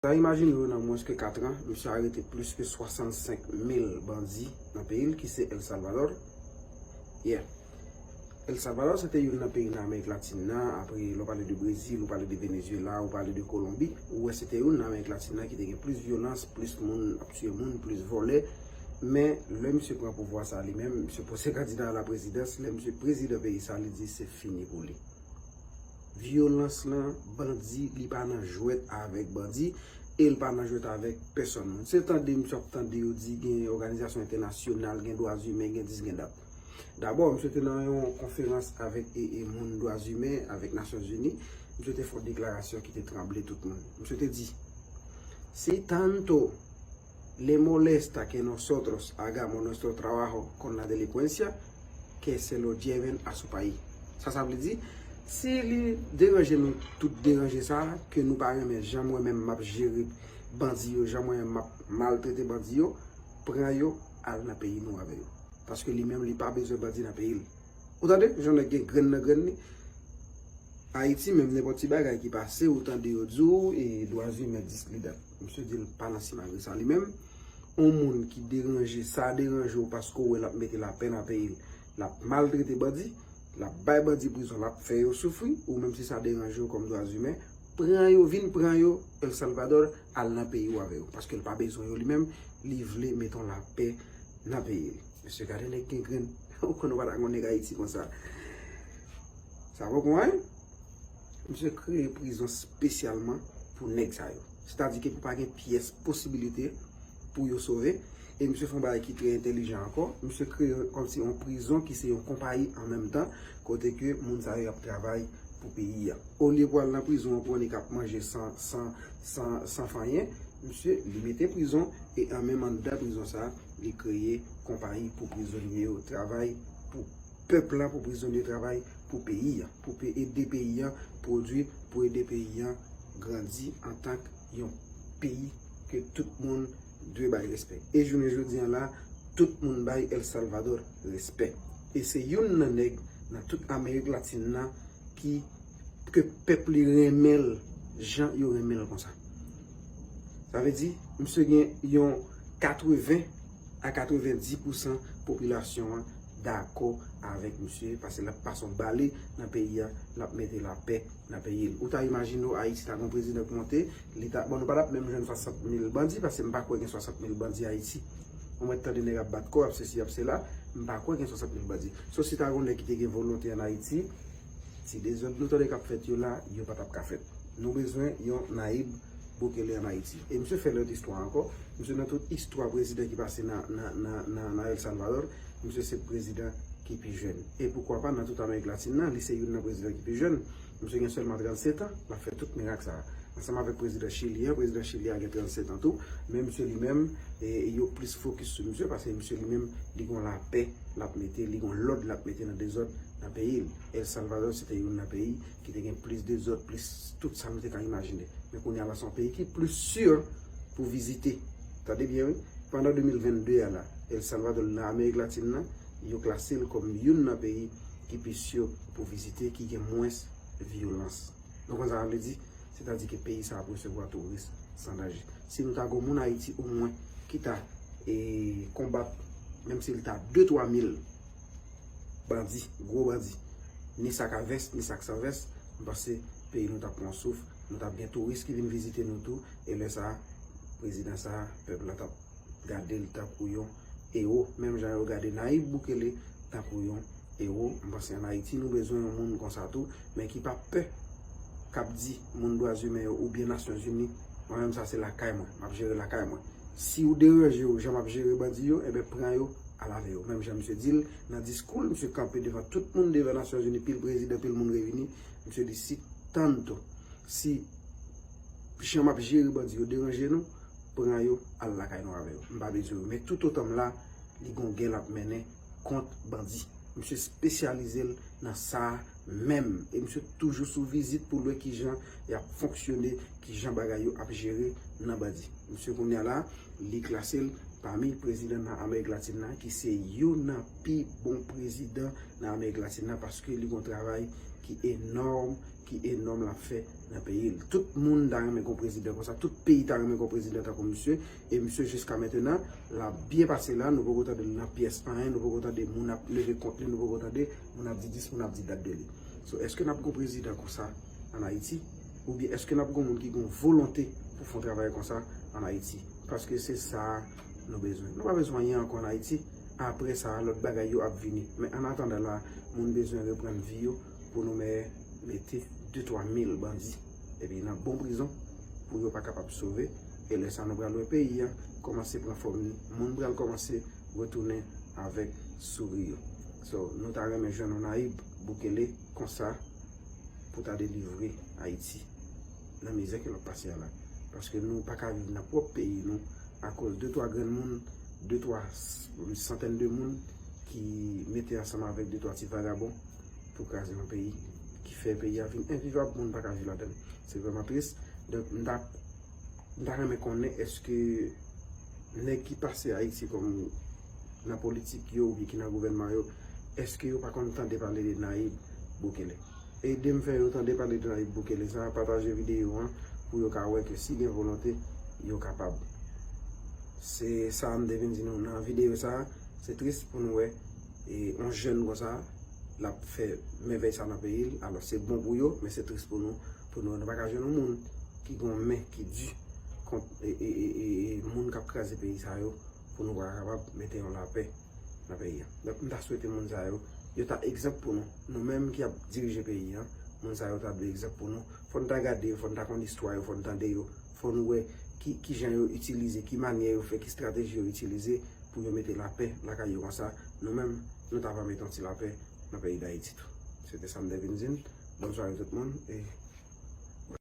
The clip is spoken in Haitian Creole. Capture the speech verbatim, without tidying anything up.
Sa imajine w nan mwens ke kat an, misye arete plis ke swasannsenk mil bandi nan peyi l, ki se El Salvador. Yeah. El Salvador se te youn nan peyi nan Amerik Latin nan, apre lè w pale de Brezil, ou pale de Venezuela, ou pale de Kolonbi, ou wè se te youn nan Amerik Latin nan ki te gen plis vyolans, plis moun ap tiye moun, plis vòlè. Men lè misye pran pouvwa sa li menm, misye poze kandida a la prezidans, lè misye prezidan peyi sa, li di se fini pou li. Vyolans lan, bandi, li pa nan jwèt avèk bandi, e l pa nan jwèt avèk pèsonn moun. Se tande misye ap tande yo di gen òganizasyon entènasyonal, gen dwa imen, gen dis, gen dat. Dabò, misye te nan yon konferans avèk e, e moun dwa imen, avèk Nasyonzini, misye te fè yon deklarasyon ki te tranble tout moun. Misye te di, "Si tanto le molesta que nosotros hagamos nuestro trabajo con la delincuencia, que se lo lleven a su país." Sa sa vle di, si li deranje nou tout deranje sa, ke nou pa renmen jan mwen menm m ap jere bandi yo, jan mwen menm m ap maltrete bandi yo, pran yo, al nan peyi nou avè yo. Paske li menm, li pa bezwen bandi nan peyi l. Ou tande? Jan nèg gen grenn nan grenn li. Ayiti, menm nenpòt ti bagay ki pase, ou tande yo di w, e dwa imen dis li dat. Misye di l pa nan simagri sa li menm. On moun ki deranje, sa deranje w paske w wè l ap mete lapè nan peyi l, l ap maltrete bandi, l ap bay bandi prizon, l ap fè yo soufri, ou menm si sa deranje w kòm dwa imen, pran yo, vin pran yo, El Salvador, al nan peyi w avè yo. Paske l pa bezwen yo li menm, li vle mete yon lapè nan peyi l. Mesye, gade nèg gen grenn. Ou konn ou pa ta konn nèg Ayiti konsa. Sa poko anyen. Misye kreye prizon espesyalman pou nèg sa yo. Sètadi ke pou pa gen pyès posibilite pou yo sove. E misye fè yon bagay ki trè entèlijan ankò. Misye kreye kòmsi yon prizon ki se yon konpayi an menm tan, kote ke moun sa yo ap travay pou peyi a. Olye pou al nan prizon an pou annik ap manje san, san, san, san fanyen, misye, li mete prizon e an menm anndan prizon sa, li kreye konpayi pou prizonye yo travay pou pèp la, pou prizonye travay pou peyi a, pou pe-, ede peyi a pwodui, pou ede peyi a grandi antank yon peyi ke tout moun dwe bay respè. E jounen jodi a la, tout moun bay El Salvador respè. E se youn nan nèg nan tout Amerik Latin nan ki, ke pèp li renmen l jan yo renmen l konsa. Sa vle di, misye gen yon katreven a katrevendi pousan popilasyon an dakò avèk misye, paske l ap pase yon bale nan peyi a, l ap mete lapè nan peyi l. Ou ta imajine w Ayiti ta gen yon prezidan ki monte, li ta, bon, nou pa t ap menm jwenn swasant mil bandi, paske m pa kwè gen swasant mil bandi Ayiti. Ou mèt tande nèg ap bat kò, ap sesi, ap sela, m pa kwè gen swasant mil bandi. Sof si ta gen yon nèg ki te gen volonte ann Ayiti, ti dezòd nou tande k ap fèt yo la, yo pa t ap ka fèt. Nou bezwen yon Nayib Bukele ann Ayiti. E misye fè lòt istwa ankò. Misye nan tout istwa prezidan ki pase nan, nan, nan, nan, nan El Salvador, misye se prezidan ki pi jèn. E poukwa pa nan tout Amerik Latin nan, li se youn nan prezidan ki pi jèn. Misye gen sèlman trannsèt an, l ap fè tout mirak sa a. Ansanm avèk prezidan Chili an, prezidan Chili a gen trannsèt an tou, men misye li menm, e, yo plis fokis sou misye, paske misye li menm, li gen yon lapè l ap mete, li gen yon lòd l ap mete nan dezòd nan peyi l. El Salvador se te youn nan peyi ki te gen plis dezòd, plis tout sa nou te ka imajine. Men kounye a la, se yon peyi ki plis si pou vizite. Tande byen, wi. Pandan de mil vennde a la, El Salvador nan Amerik Latin nan, yo klase l kòm youn nan peyi ki pi si pou vizite, ki gen mwens vyolans. Nou konn sa sa vle di? Sètadi ke peyi sa ap resevwa touris san danje. Si nou ta gen moun Ayiti omwen ki ta, e, konbat, menm si l ta de twa mil bandi, gwo bandi, ni sa k a vès, ni sa k san vès, m panse peyi nou t ap pran yon souf, nou t ap gen touris ki vin vizite nou tou, e lè sa a, prezidan sa a, pèp la t ap gade l tankou yon ewo, menm jan yo gade Nayib Bukele tankou yon ewo. M panse ann Ayiti, nou bezwen yon moun konsa tou, men ki pa pè, k ap di moun dwa imen yo oubyen Nasyonzini, mwen menm sa se lakay mwen, m ap jere lakay mwen. Si w deranje w jan m ap jere bandi yo, enben pran yo, al avè yo. Menm jan misye di l nan diskou l, misye kanpe devan tout moun, devan Nasyonzini, pil prezidan, pil moun reyini, misye di, "Si tanto, si jan m ap jere bandi yo deranje nou, pran yo, al lakay nou avè yo. M pa bezwen yo." Men toutotan m la, li gon gè l ap mennen kont bandi. Misye espesyalize l nan sa a menm. E misye toujou sou vizit pou l wè kijan y ap fonksyone, kijan bagay yo ap jere nan bandi. Misye kounye a la, li klase l pami prezidan nan Amerik Latin nan, ki se youn nan pi bon prezidan nan Amerik Latin nan, paske li gon travay ki enòm, ki enòm l ap fè nan peyi l. Tout moun ta renmen gon prezidan konsa, tout peyi ta renmen gon prezidan tankou misye, e misye jiska mentenan, l ap byen pase la, nou poko tande l nan pyès anyen, nou poko tande moun ap leve kont li, nou poko tande moun ap di dis, moun ap di dat de li. So, èske n ap gon prezidan konsa ann Ayiti? Oubyen èske n ap gon moun ki gon volonte pou fè yon travay konsa ann Ayiti? Paske se sa nou bezwen. Nou pa bezwen anyen ankò ann Ayiti. Apre sa, lòt bagay yo ap vini. Men an atandan la, moun bezwen reprann vi yo pou nou mè mete de twa mil bandi epi nan bon prizon pou yo pa kapab sove. E lè sa nou pral wè peyi a kòmanse pran fòm li. Moun pral kòmanse retounen avèk souri yo. So, nou ta renmen jwenn yon Nayib Bukele konsa pou ta delivre Ayiti nan mizè ke l ap pase a la. Paske nou pa ka viv nan pwòp peyi nou akoz de twa grenn moun, de twa s- santèn de moun ki mete ansanm avèk de twa ti vagabon pou kraze yon peyi ki fè peyi a vin envivab, moun pa ka viv ladan l. Se vrèman tris. Donk, m ta, m ta renmen konnen èske nèg ki pase Ayiti kòm nan politik yo oubyen ki nan gouvènman yo, èske yo pa konn tande pale de Nayib Bukele? Ede m fè yo tande pale de Nayib Bukele sa, pataje videyo an pou yo ka wè ke si gen volonte, yo kapab. Se sa m te vin di nou nan videyo sa. Se tris pou nou wè e yon jèn konsa l ap fè mèvèy sa nan peyi l. Alò, se bon pou yo, men se tris pou nou, pou nou wè nou pa ka jwenn yon moun ki gen yon men ki di kont e, e, e, e, e moun k ap kraze peyi sa yo, pou nou pa kapab mete yon lapè nan peyi a. Donk, m ta swete moun sa yo, yo ta egzanp pou nou. Nou menm ki ap dirije peyi a, moun sa yo ta dwe egzanp pou nou. Fò n ta gade yo, fò n ta konn istwa yo, fò n tande yo, fò n wè ki, ki jan yo itilize, ki manyè yo fè, ki estrateji yo itilize pou yo mete lapè lakay yo konsa. Nou menm, nou ta va mete yon ti lapè nan peyi Dayiti tou. Se te sa m te vin di n. Bòn sware tout moun, e